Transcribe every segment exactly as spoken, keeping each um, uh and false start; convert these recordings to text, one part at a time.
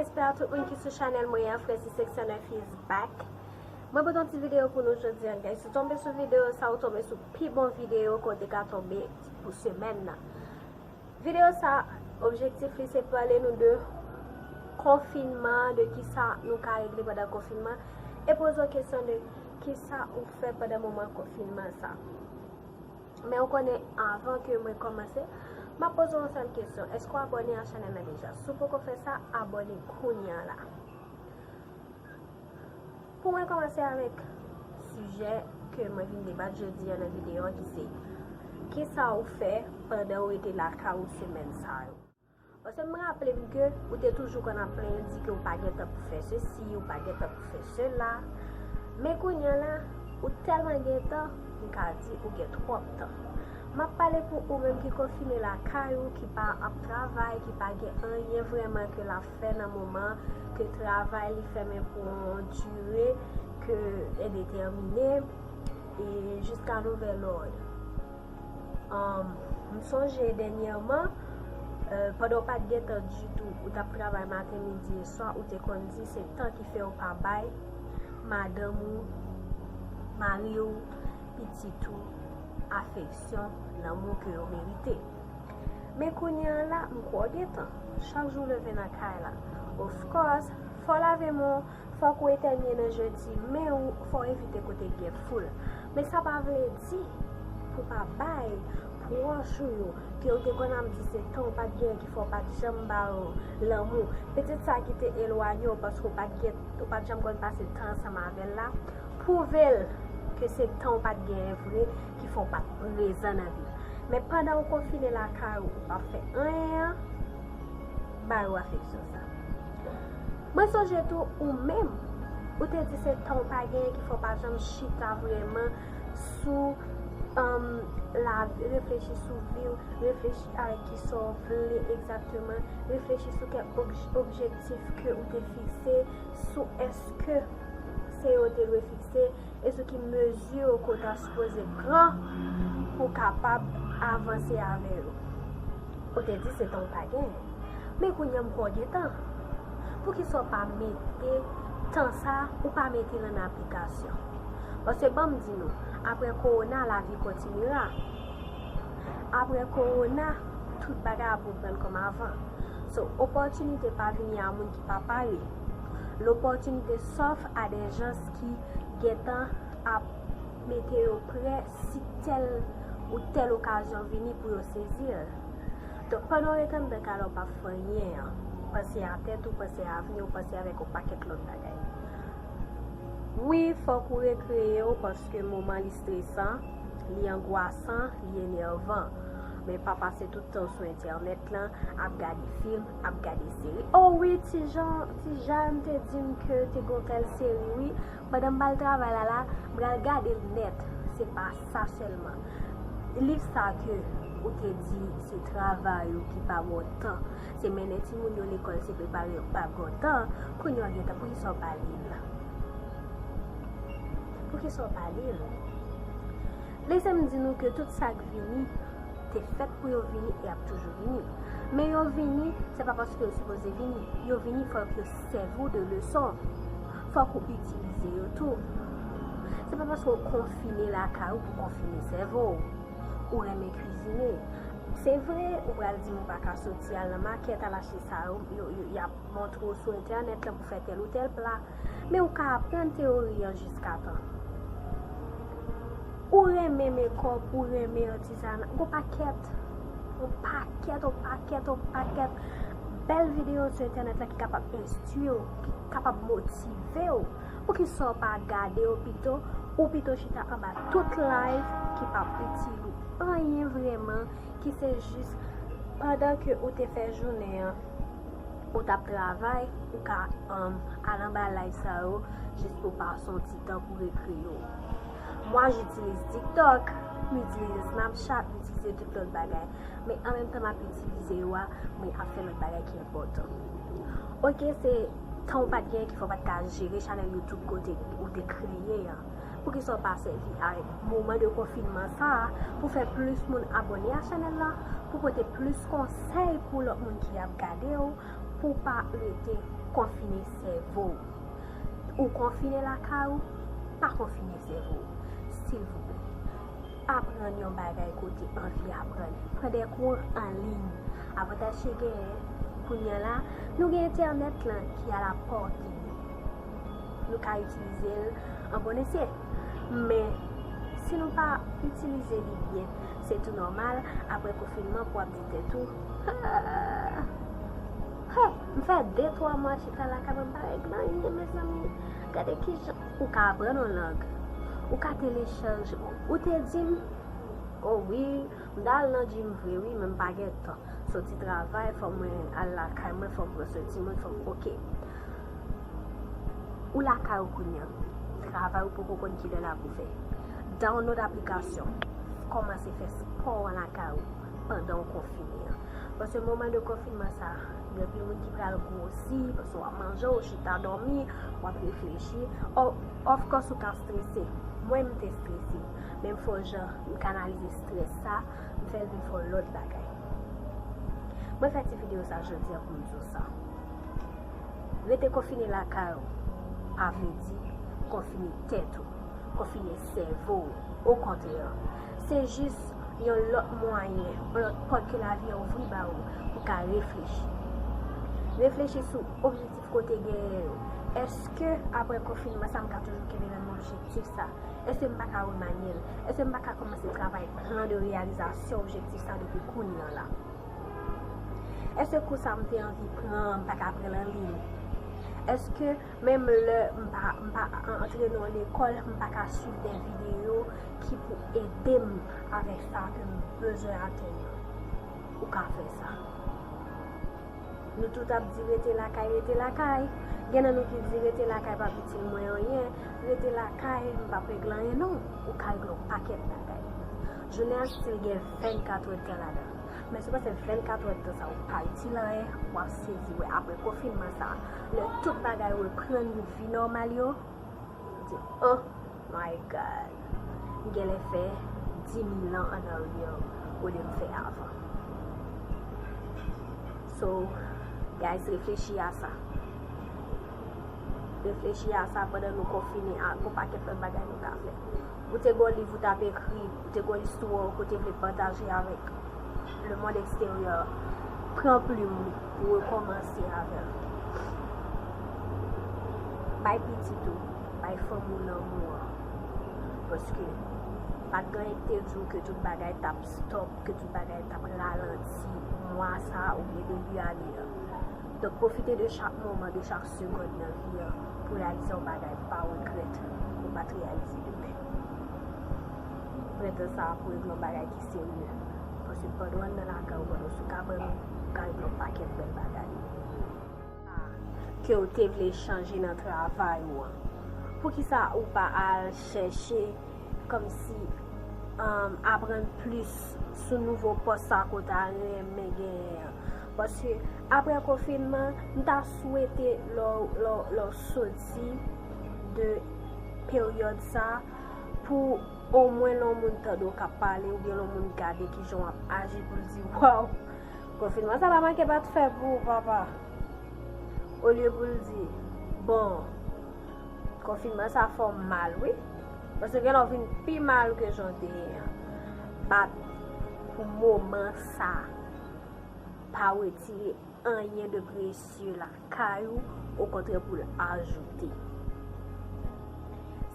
Respè a tout moun ki sou chanèl mwen an, Francis six oh nine is back. Mwen pote yon ti videyo pou nou jodi an, guys. Si w tonbe sou videyo sa, ou tonbe sou pi bon videyo ke w te ka tonbe pou semèn nan. Videyo sa, objektif li se pale nou de konfinman, de kisa nou ka regle pandan konfinman, e poze w kesyon de kisa ou fè pandan moman konfinman sa. Men ou konnen, avan ke mwen kòmanse, m ap poze w yon sèl kesyon. Èske w abòne a chanèl la deja? Si w poko fè sa, abòne kounye a la. Pou mwen kòmanse avèk sijè ke mwen vin debat jodi a nan videyo an, ki se kisa ou fè pandan ou rete lakay ou semèn sa yo. Paske m raple m ke ou te toujou konn ap plenyen, di ke ou pa gen tan pou fè sesi, ou pa gen tan pou fè sela. Men kounye a la, ou tèlman gen tan, m ka di ou gen twòp tan. M ap pale pou ou menm ki konfine lakay ou, ki pa ap travay, ki pa gen anyen vrèman ke l ap fè nan moman, ke travay li fèmen pou yon dire ke endetèmine, e jiska nouvèl òd. Um, m sonje dènyèman, euh, pandan w pa t gen tan ditou, ou t ap travay maten, midi e swa, ou te konn di se tan ki fè w pa bay madanm ou, mari w, pitit ou, afeksyon, lanmou ke yo merite. Men kounye a la, m kwè w gen tan. Chak jou w leve nan kay la. Of course, fò w lave men w, fòk ou etènye nan jenti, men ou fò w evite kote k gen foul. Men sa pa vle di pou w pa bay pwòch ou yo, ke w te konn ap di se tan w pa t genyen ki fè w pa t janm ba yo lanmou. Pitit sa ki te elwanye w paske w pa t gen, ou pa t janm konn pase tan ansanm avè l la, pwouve l ke se tan w pa t genyen vre ki fè w pa t prezan nan vi l. Men pandan w konfine lakay ou, ou p ap fè anyen an, ba yo afeksyon sa. Mwen sonje tou, ou menm, ou te di se tan w pa genyen ki fè w pa janm chita vrèman sou, um, lavi, reflechi sou vi w, reflechi avèk kisa w vle egzakteman, reflechi sou kèk obj-, objektif ke ou te fikse, sou èske se yo te dwe fikse, e sou ki mezi ke w ta sipoze pran pou w kapab avanse avè yo. Ou te di se tan w pa genyen. Men kounye a m kwè w gen tan. Poukisa w pa mete tan sa, ou pa mete l an aplikasyon? Paske ban m di nou, apre kowona, lavi kontinye. Apre kowona, tout bagay ap reprann kòm avan. So, opòtinite pa vini a moun ki pa pare. Lopòtinite sòf a de jan ki gentan ap mete yo prè si tèl ou tèl okazyon vini pou yo sezi l. Donk, pandan w ret anndan kay la, w p ap fè anyen an, panse a tèt ou, panse a avni w, panse avèk yon pakèt lòt bagay. Wi, fòk ou rekreye w paske moman li stresan, li angwasan, li enèvan. Men pa pase tout tan w sou entènèt lan, ap gade fim, ap gade seri. O wi, ti Jan, ti Jan te di m ke te gen yon tèl seri, wi. Pandan m pral travay la, la, m pral gade l nèt. Se pa sa sèlman. Liv sa ke ou te di se travay ou ki pa ba w tan, se mennen timoun yo lekòl, se prepare yo pa ba w tan, kounye a w gen tan, poukisa w pa li l? Poukisa w pa li l? Lese m di nou ke tout sa k vini te fèt pou yo vini e ap toujou vini. Men yo vini, se pa paske yo sipoze vini. Yo vini, fòk yo sèvi w de leson. Fòk ou itilize yo tou. Se pa paske w konfine lakay ou pou konfine sèvo w. Ou renmen kwizine. Se vre, ou pral di m ou pa ka soti al nan makèt al achte sa yo, yo, yo, y ap montre w sou entènèt lan pou fè tèl ou tèl pla. Men ou ka aprann teyori an jiskatan. Ou renmen mekòp, ou renmen atizana, gon pakèt, yon pakèt, yon pakèt, yon pakèt bèl videyo sou entènèt la ki kapab enstwi w, ki kapab motive w. Poukisa w pa gade yo pito, ou pito chita anba tout live ki p ap itil ou anyen vrèman, ki se jis pandan ke ou te fè jounen an, ou t ap travay, ou ka, um, al anba live sa yo, jis pou pase yon ti tan pou rekreye w. Mwa, j'utilise TikTok, m itilize Snapchat, m itilize tout lòt bagay. Men an menm tan m ap itilize yo a, mwen ap fè lòt bagay ki enpòtan. Oke, se tan w pa t genyen ki fè w pa t ka jere chanèl YouTube kote ou te kreye an. Poukisa w pa sèvi avèk moman de konfinman sa a pou fè plis moun abòne a chanèl la, pou pote plis konsèy pou lòt moun ki ap gade w, Pou w pa rete konfine sèvo w. Ou konfine lakay ou, pa konfine sèvo w. Silvouplè, aprann yon bagay kote anvi aprann. Pran de kou an liy. Avantaj ki genyen kounye a la, nou gen entènèt lan ki a la pòte nou. Nou ka itilize l an bon esye. Men, si nou pa itilize li byen, se tou nòmal, apre konfinman, pou w ap di tèt ou, "Ah, hey, m fè de, twa mwa chita lakay mwen, m pa regle anyen, mezanmi. Gade kijan." Ou ka aprann yon lang. Ou ka telechanje. Ou te di m, "O wi, m ta al nan gym vre, wi, men m pa gen tan. Soti travay, fò mwen al lakay mwen, fò m pran swen timoun, fò m," oke. Ou lakay ou kounye a. Travay ou poko konn kilè l ap ouvè. Download aplikasyon. Kòmanse fè spò an lakay ou pandan w konfine an. Paske moman de konfinman sa, gen anpil moun ki pral gwosi, paske w ap manje, w chita dòmi, w ap reflechi. O-, of course, ou ka strese. Mwen, m te strese. Men m fè yon jan, m kanalize strès sa, m fè l vin fè yon lòt bagay. Mwen fè ti videyo sa jodi a pou m di w sa. Rete konfine lakay ou pa vle di konfine tèt ou, konfine sèvo w. Okontrè, se jis yon lòt mwayen, yon lòt pòt ke lavi a ouvri ba ou pou w ka reflechi. Reflechi sou objektif ke w te genyen yo. Èske apre konfinman sa, m ka toujou kenbe menm objektif sa? Èske m pa ka remanye l? Èske m pa ka kòmanse travay plan de reyalizasyon objektif sa depi kounye a la? Èske kou sa m te anvi pran, m pa ka pran l anlin? Èske menm lè m pa, m pa an-, antre nan lekòl, m pa ka swiv de videyo ki pou ede m avèk sa ke m bezwen atenn nan? Ou ka fè sa. Nou tout ap di rete lakay, rete lakay. Gen nan nou ki di rete lakay p ap itil mwen anyen, rete lakay, m p ap regle anyen. Non, ou ka regle yon pakèt bagay. Jounen an still gen vennkat èdtan ladan. Men si w panse vennkat èdtan sa ou pa itil anyen, w ap sezi wè apre konfinman sa, lè tout bagay reprann yon vi nòmal yo, ou di, "Oh my God, m genlè fè di mil an an aryè olye m fè avan." So, guys, reflechi a sa. Reflechi a sa pandan nou konfine a, gon pakèt lòt bagay nou ka fè. Ou te gon liv ou t ap ekri, ou te gon istwa ou te vle pataje avèk lemonn eksteryè, pran plim ou, ou rekòmanse avè l. Bay pitit ou, bay fanmi w lanmou an. Paske pa t gen anyen ki te di w ke tout bagay t ap stop, ke tout bagay t ap ralanti mwa sa a oubyen debi ane a. Donk, pwofite de chak moman, de chak segonn nan vi an pou reyalize yon bagay, pa regrèt ke w pa t reyalize demen. Pran tan sa a pou regle yon bagay ki serye. Paske pandan w anndan lakay ou, pandan w sou kabann ou, ou ka regle yon pakèt bèl bagay ke w te vle chanje nan travay ou an. Poukisa ou pa al chèche kòmsi, um, aprann plis sou nouvo pòs sa ke w ta renmen genyen an? Paske apre konfinman, m ta swete lè w, lè w, lè w soti de peryòd sa pou omwen lè yon moun tande w k ap pale oubyen lè yon moun gade kijan w ap aji pou l di, "Waw, konfinman sa pa manke pa t fè pou ou, papa." Olye pou l di, "Bon, konfinman sa fè w mal, wi." Paske gen lè w vin pi mal ke jan w te ye an. But pou moman sa, pa retire anyen de presye lakay ou, okontrè pou l ajoute.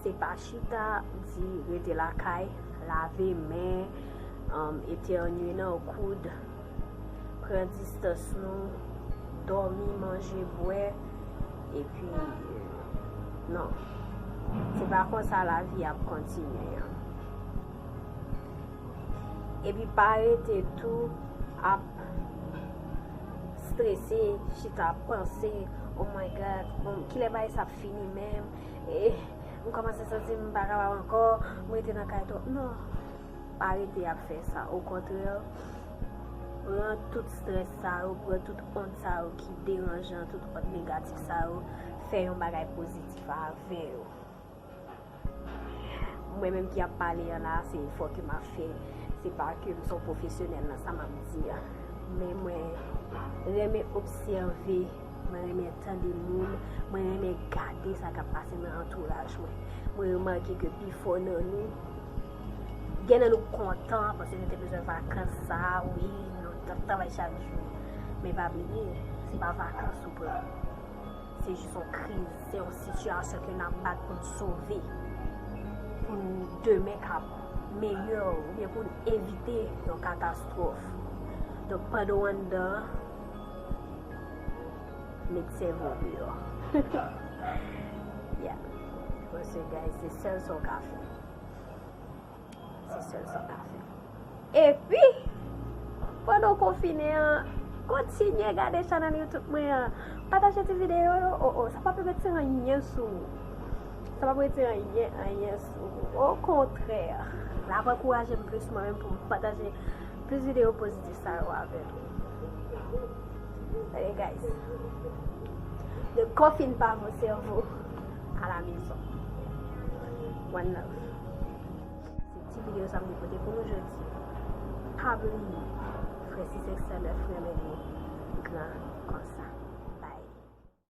Se pa chita, di rete lakay, lave men, um, etènye nan koud, pran distans nou, dòmi, manje, bwè, epi, non. Se pa konsa lavi ap kontinye an. Epi pa rete tou ap strese, chita ap panse, "Oh my God, bon, kilè bagay sa ap fini menm? Eh, m kòmanse santi m pa kapab ankò, m rete nan kay twòp." Non, pa rete ap fè sa. Okontrè, pran tout strès sa yo, pran tout ont sa yo ki deranjan, tout ont negatif sa yo, fè yon bagay pozitif avè yo. Mwen menm ki ap pale an la, se efò ke m ap fè. Se pa ke m se yon pwofesyonèl nan sa m ap di a. Men mwen renmen obsève, mwen renmen tande moun, mwen renmen gade sa k ap pase nan antouraj mwen. Mwen remake ke pifò nan nou, gen nan nou kontan paske nou te bezwen vakans sa, wi, nou t ap travay chak jou. Men pa bliye, se pa vakans ou pran. Se jis yon kriz, se yon sitiyasyon ke n ap bat pou n sove, pou n demen ka meyè, oubyen pou n evite yon katastwòf. Donk, pandan w anndan, met sèvo w deyò. Yeah. Paske, guys, se sèl sa w ka fè. Se sèl sa w ka fè. Epi, pandan w konfine an, kontinye gade chanèl YouTube mwen an. Pataje ti videyo yo. O, o, sa p ap retire anyen sou ou. Sa p ap retire anyen, anyen sou ou. Okontrè, l ap ankouraje m plis mwen menm pou m pataje plis videyo pozitif sa yo avè nou. Ok, guys. Ne confine pas vos cerveaux à la maison. One love. Se ti videyo sa m te pote pou nou jodi. Pa bliye, frè sis sèk sè nèf renmen nou gran konsa.